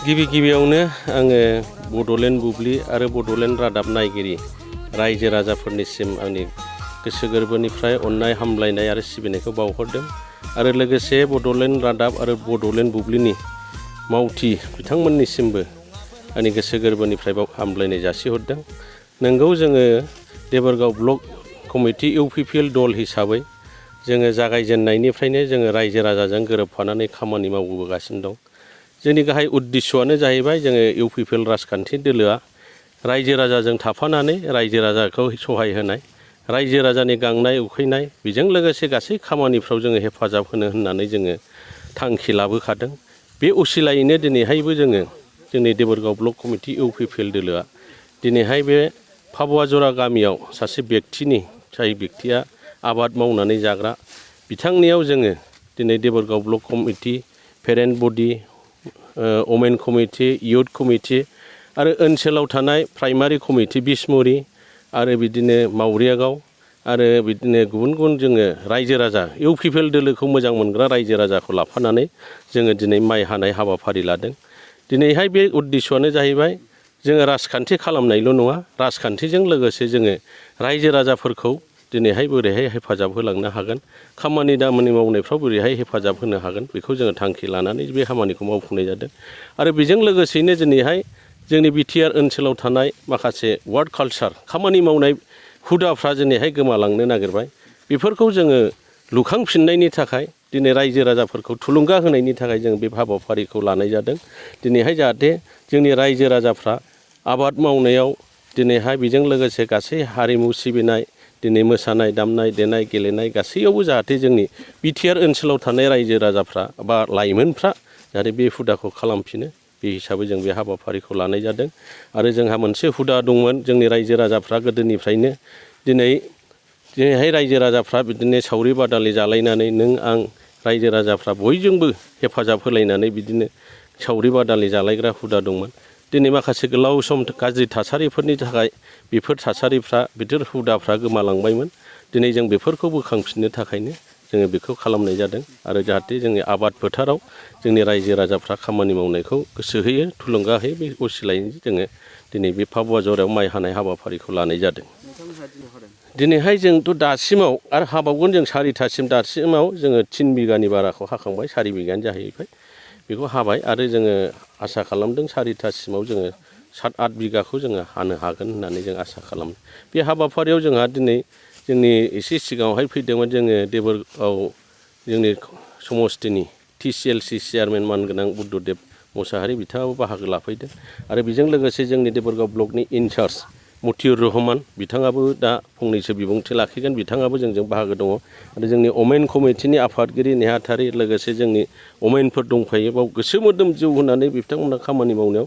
गिबि गिबियावनो आङो बड'लेण्ड बुब्लि आरो बड'लेण्ड रादाब नायगिरि रायजो राजाफोरनिसिम आंनि गोसो गोरबोनिफ्राय अननाय हामलायनाय आरो सिबिनायखौ बावहरदों आरो लोगोसे बड'लेण्ड रादाब आरो बड'लेण्ड बुब्लिनि मावथि बिथांमोननिसिमबो आंनि गोसो गोरबोनिफ्राय हामलायनाय जासिहरदों। नोंगौ जोङो देबोरगाव ब्लक कमिटि इउपिपिएल दल हिसाबै जोङो जागायजेननायनिफ्रायनो जोङो रायजो राजाजों गोरोबफानानै खामानि मावबोगासिनो दं। जोंनि गाहाय उद्देश्यआनो जाहैबाय जोङो इउपिपिएल राजखान्थि दोलोआ रायजो राजाजों थाफानानै रायजो राजाखौ सहाय होनाय, रायजो राजानि गांनाय उखैनाय बेजों लोगोसे गासै खामानिफ्राव जोङो हेफाजाब होनो होननानै जोङो थांखि लाबोखादों। बे असिलायैनो दिनैहायबो जोङो जोंनि देबोरगाव ब्लक कमिटि इउपिपिएल दोलोआ दिनैहाय बे फाबुवाजरा गामियाव सासे व्यक्तिनि जाय व्यक्तिया आबाद मावनानै जाग्रा बिथांनियाव जोङो दिनै देबोरगाव ब्लक कमिटि, पेरेन्ट बडि, वमेन कमिटि, इयुथ कमिटि आरो ओनसोलाव थानाय प्राइमारि कमिटि बिसमुरि आरो बिदिनो मावरियागाव आरो बिदिनो गुबुन गुबुन जोङो रायजो राजा इउपिपिएल दोलोखौ मोजां मोनग्रा रायजो राजाखौ लाफानानै जोङो दिनै माइ हानाय हाबाफारि लादों। दिनैहाय बे उद्देश्यआनो जाहैबाय जोङो राजखान्थि खालामनायल' नङा, राजखान्थिजों लोगोसे जोङो रायजो राजाफोरखौ दिनैहाय बोरैहाय हेफाजाब होलांनो हागोन, खामानि दामानि मावनायफ्राव बोरैहाय हेफाजाब होनो हागोन बेखौ जोङो थांखि लानानै बे खामानिखौ मावफुंनाय जादों। आरो बेजों लोगोसेयैनो दिनैहाय जोंनि बिटिआर ओनसोलाव थानाय माखासे वार्ड कालचार खामानि मावनाय हुदाफ्रा दिनैहाय गोमालांनो नागिरबाय। बेफोरखौ जोङो लुखांफिननायनि थाखाय दिनै रायजो राजाफोरखौ थुलुंगा होनायनि थाखाय जों बे हाबाफारिखौ लानाय जादों। दिनैहाय जाहाथे जोंनि रायजो राजाफ्रा आबाद मावनायाव दिनैहाय बेजों लोगोसे गासै हारिमु सिबिनाय, दिनै मोसानाय दामनाय देनाय गेलेनाय गासैयावबो जाहाथे जोंनि बिटिआर ओनसोलाव थानाय रायजो राजाफ्रा बा लाइमोनफ्रा जाहाथे बे हुदाखौ खालामफिनो, बे हिसाबै जों बे हाबाफारिखौ लानाय जादों। आरो जोंहा मोनसे हुदा दंमोन, जोंनि रायजो राजाफ्रा गोदोनिफ्रायनो दिनैहाय रायजो राजाफ्रा बिदिनो सावरि बादालि जालायनानै नों आं रायजो राजाफ्रा बयजोंबो हेफाजाब होलायनानै बिदिनो सावरि बादालि जालायग्रा हुदा दंमोन। दिनै माखासे गोलाव सम गाज्रि थासारिफोरनि थाखाय बेफोर थासारिफ्रा बेफोर हुदाफ्रा गोमालांबायमोन। दिनै जों बेफोरखौ बोखांफिननो थाखायनो जोङो बेखौ खालामनाय जादों आरो जाहाथे जोंनि आबाद फोथाराव जोंनि रायजो राजाफ्रा खामानि मावनायखौ गोसो होयो, थुलुंगा होयो, बे असिलायैनो जोङो दिनै बे फाबुवाजरायाव माइ हानाय हाबाफारिखौ लानाय जादों। दिनैहाय जोंथ' दासिमाव आरो हाबावगोन जों सारिथासिम, दासिमाव जोङो 3 बिगानि बाराखौ हाखांबाय, 4 बिगायानो जाहैबाय। बेखौ हाबाय आरो जोङो आसा खालामदों 4थासिमाव जोङो 7-8 बिगाखौ जोङो हानो हागोन होननानै जों आसा खालामो। बे हाबाफारियाव जोंहा दिनै जोंनि एसे सिगाङावहाय फैदोंमोन जोङो देबोरगाव जोंनि समस्तिनि TCLC चेयारमेन मानगोनां बुद्धदेब मुसाहारि बिथाङाबो बाहागो लाफैदों आरो बेजों लोगोसे जोंनि देबोरगाव ब्लकनि इनचार्ज मतिउर रहमान बिथाङाबो दा फंनैसो बिबुंथि लाखिगोन, बिथाङाबो जोंजों बाहागो दङ। आरो जोंनि वमेन कमिटिनि आफादगिरि नेहाथारि लोगोसे जोंनि वमेनफोर दंफायो, बाव गोसो मोदोम जिउ होनानै बिथांमोना खामानि मावनायाव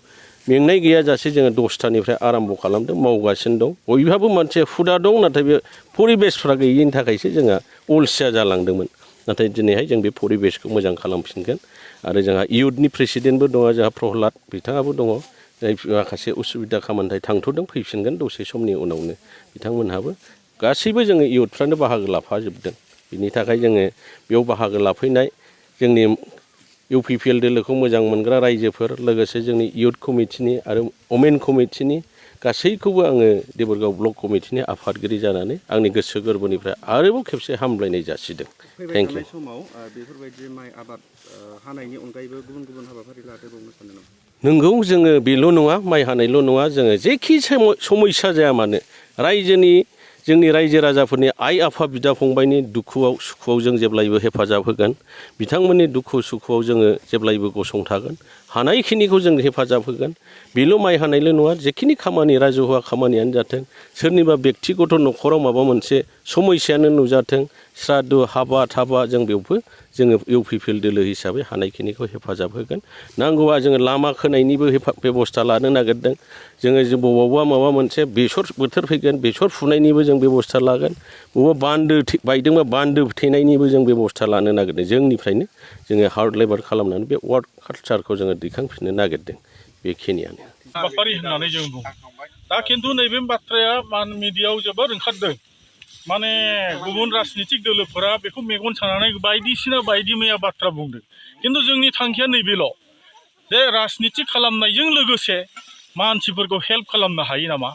मेंनाय गैयाजासे जोङो 10थानिफ्राय आराम्भ खालामदों, मावगासिनो दं। बयहाबो मोनसे हुदा दं, नाथाय बे परिबेसफ्रा गैयिनि थाखायसो जोंहा अलसिया जालांदोंमोन। नाथाय दिनैहाय जों बे परिबेसखौ मोजां खालामफिनगोन। आरो जोंहा इयुथनि प्रेसिडेन्टबो दङ, जोंहा प्रहलाद बिथाङाबो दङ, जाय माखासे उसुबिदा खामानि थांथ'दों, फैफिनगोन दसे समनि उनावनो बिथांमोनहाबो। गासैबो जोङो इयुथफ्रानो बाहागो लाफाजोबदों। बिनि थाखाय जोङो बेयाव बाहागो लाफैनाय जोंनि इउपिपिएल दोलोखौ मोजां मोनग्रा रायजोफोर, लोगोसे जोंनि इयुथ कमिटिनि आरो वमेन कमिटिनि गासैखौबो आङो देबोरगाव ब्लक कमिटिनि आफादगिरि जानानै आंनि गोसो गोरबोनिफ्राय आरोबाव खेबसे हामलायनाय जासिदों। Thank you. समाव बेफोरबायदि माइ आबाद हानायनि अनगायैबो गुबुन गुबुन हाबाफारि लादेरबावनो सानो नामा? नोंगौ, जोङो बेल' नङा, माइ हानायल' नङा, जोङो जेखि समयसा जाया मानो जोंनि रायजो राजाफोरनि आइ आफा बिदा फंबायनि दुखुआव सुखुआव जों जेब्लायबो हेफाजाब होगोन। बिथांमोननि दुखु सुखुआव जोङो जेब्लायबो गसंथागोन, हानायखिनिखौ जों हेफाजाब होगोन। बेल' माइ हानायल' नङा, जेखिनि खामानि राजहुवा खामानियानो जाथों, सोरनिबा बेक्तिगत न'खराव माबा मोनसे समयसायानो नुजाथों, श्राद्ध हाबा थाबा जों बेयावबो जोङो इउपिपिएल दोलो हिसाबै हानायखिनिखौ हेफाजाब होगोन। नांगौबा जोङो लामा खोनायनिबो बेब'स्था लानो नागिरदों। जोङो बबावबा माबा मोनसे बेसर बोथोर फैगोन, बेसर फुनायनिबो जों बेब'स्था लागोन। बबावबा बान्दो बायदोंबा बान्दो थेनायनिबो जों बेब'स्था लानो नागिरदों। जोंनिफ्रायनो जोङो हार्ड लेबार खालामनानै बे वार्ड कालचारखौ जोङो दैखांफिननो नागिरदों। बेखिनियानो हाबाफारि होननानै जों बुङो। दा खिन्थु नैबे बाथ्राया मिडियायाव जोबोर ओंखारदों। माने गुबुन राजनितिक दोलोफोरा बेखौ मेगन सानानै बायदिसिना बायदि मैया बाथ्रा बुंदों। खिन्थु जोंनि थांखिया नैबेल', जे राजनिति खालामनायजों लोगोसे मानसिफोरखौ हेल्प खालामनो हायो नामा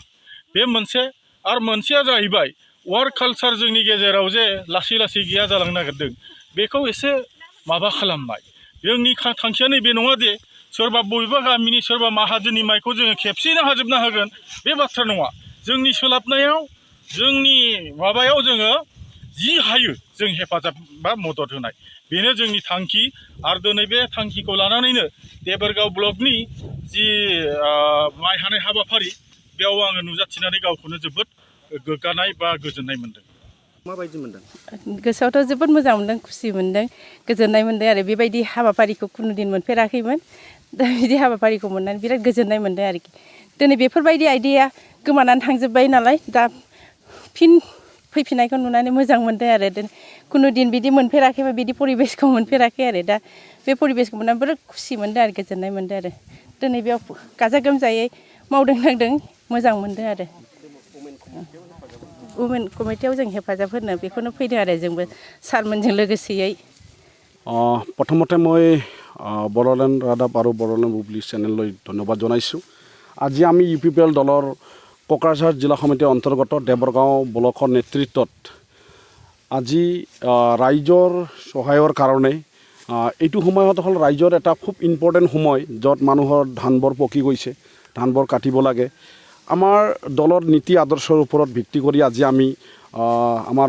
बे मोनसे आरो मोनसेया जाहैबाय वार्क कालचार जोंनि गेजेराव जे लासै लासै गैया जालांनो नागिरदों बेखौ एसे माबा खालामनाय जोंनि थांखिया नैबे नङा दे सोरबा बबेबा गामिनि सोरबा माहाजोननि माइखौ जोङो खेबसेयैनो हाजोबनो हागोन बे बाथ्रा नङा जोंनि सोलाबनायाव जोंनि माबायाव जोङो जि हायो जों हेफाजाब बा मदद होनाय बेनो जोंनि थांखि आरो दिनै बे थांखिखौ लानानैनो देबोरगाव ब्लकनि जि माइ हानाय हाबाफारि बेयाव आङो नुजाथिनानै गावखौनो जोबोद गोग्गानाय बा गोजोननाय मोनदों माबायदि मोनदों गोसोआवथ' जोबोद मोजां मोनदों खुसि मोनदों गोजोननाय मोनदों आरो बेबायदि हाबाफारिखौ खुनु दिन मोनफेराखैमोन दा बिदि हाबाफारिखौ मोननानै बिराद गोजोननाय मोनदों आरोखि दिनै बेफोरबायदि आइडिया गोमानानै थांजोब्बाय नालाय दा फिन फैफिननायखौ नुनानै मोजां मोनदों आरो खुनु दिन बिदि मोनफेराखैबा बिदि परिबेसखौ मोनफेराखै आरो दा बे परिबेसखौ मोननानै बिराद खुसि मोनदों आरो गोजोननाय मोनदों आरो दिनै बेयाव गाजा गोमजायै मावदों दांदों मोजां मोनदों आरो वुमेन कमिटियाव जों हेफाजाब होनो बेखौनो फैदों आरो जोंबो सारमोनजों लोगोसेयै प्रथमते मैं बड़ोलेण्ड रादाब और बड़ोलेण्ड बुब्ली चेनेल धन्यवाद जनाइছোঁ আজি আমি UPPL दलर क'क्राझार जिला समितिर अंतर्गत देबरगाঁও ब्लकर नेतृत्वत আজি राइजर सहायर कारणे এইটো সময়ত হল राइजर এটা খুব ইম্পৰ্টেণ্ট সময় যত মানুহৰ ধানবৰ পকি গৈছে ধানবৰ কাটিব লাগে আমাৰ দলৰ নীতি আদৰ্শৰ ওপৰত ভিত্তি কৰি আজি আমি আমাৰ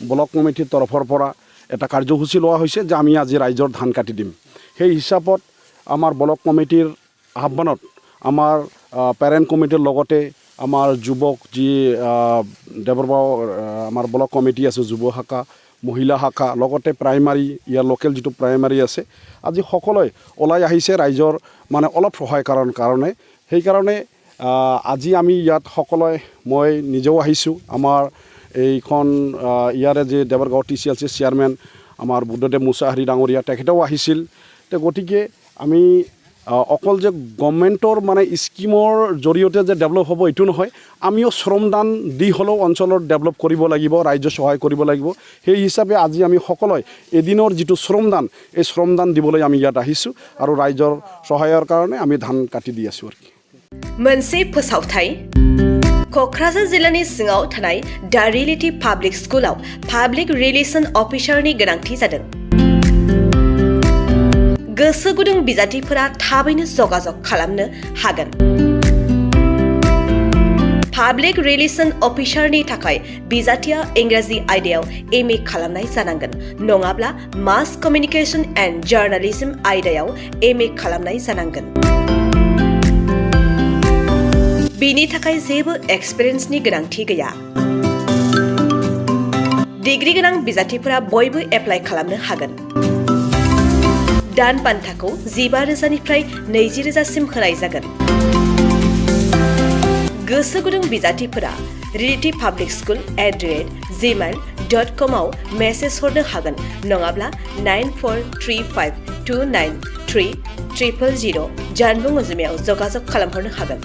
ব্লক কমিটিৰ তৰফৰ পৰা এটা কাৰ্যসূচী লোৱা হৈছে যে আমি আজি ৰাইজৰ ধান কাটি দিম সেই হিচাপত আমাৰ ব্লক কমিটিৰ আহ্বানত আমাৰ পেৰেণ্ট কমিটিৰ লগতে আমাৰ যুৱক যি দেবৰগাঁও আমাৰ ব্লক কমিটি আছে যুৱ শাখা মহিলা শাখা লগতে প্ৰাইমাৰী ইয়াৰ লোকেল যিটো প্ৰাইমাৰী আছে আজি সকলোৱে ওলাই আহিছে ৰাইজৰ মানে অলপ সহায় কাৰণে সেইকাৰণে আজি আমি ইয়াত সকলোৱে মই নিজেও আহিছোঁ আমাৰ এইখন ইয়াৰে যে দেবৰগাঁও TCLC চেয়াৰমেন আমাৰ বুদ্ধদেৱ মুছাহাৰী ডাঙৰীয়া তেখেতেও আহিছিল তে গতিকে আমি অকল যে গভৰ্ণমেণ্টৰ মানে স্কিমৰ জৰিয়তে যে ডেভেলপ হ'ব এইটো নহয় আমিও শ্ৰমদান দি হ'লেও অঞ্চলৰ ডেভেলপ কৰিব লাগিব ৰাজ্য সহায় কৰিব লাগিব সেই হিচাপে আজি আমি সকলোৱে এদিনৰ যিটো শ্ৰমদান এই শ্ৰমদান দিবলৈ আমি ইয়াত আহিছোঁ আৰু ৰাজ্যৰ সহায়ৰ কাৰণে আমি ধান কাটি দি আছোঁ আৰু मोनसे फोसावथाय क'क्राझार जिल्लानि सिङाव थानाय दा रियेलिटी पाब्लिक स्कुलाव पाब्लिक रिलेशन अफिसारनि गोनांथि जादों गोसो गुदुं बिजाथिफोरा थाबैनो जगाजग खालामनो हागोन पाब्लिक रिलेशन अफिसारनि थाखाय बिजाथिया इंराजि आयदायाव MA खालामनाय जानांगोन नङाब्ला मास कमिउनिकेशन एन्ड जार्नालिज्म आयदायाव MA खालामनाय जानांगोन बिनि थाखाय जेबो एक्सपिरियेन्सनि गोनांथि गैया डिग्री गोनां बिजाथिफोरा बयबो एप्लाइ खालामनो हागोन दान बान्थाखौ 15,000निफ्राय 20,000सिम होनाय जागोन गोसो गुदुं बिजाथिफोरा reality.publicschool@gmail.com आव मेसेज हरनो हागोन नङाब्ला 9435293000 जानबुं अनजिमायाव जगाजग खालामहरनो हागोन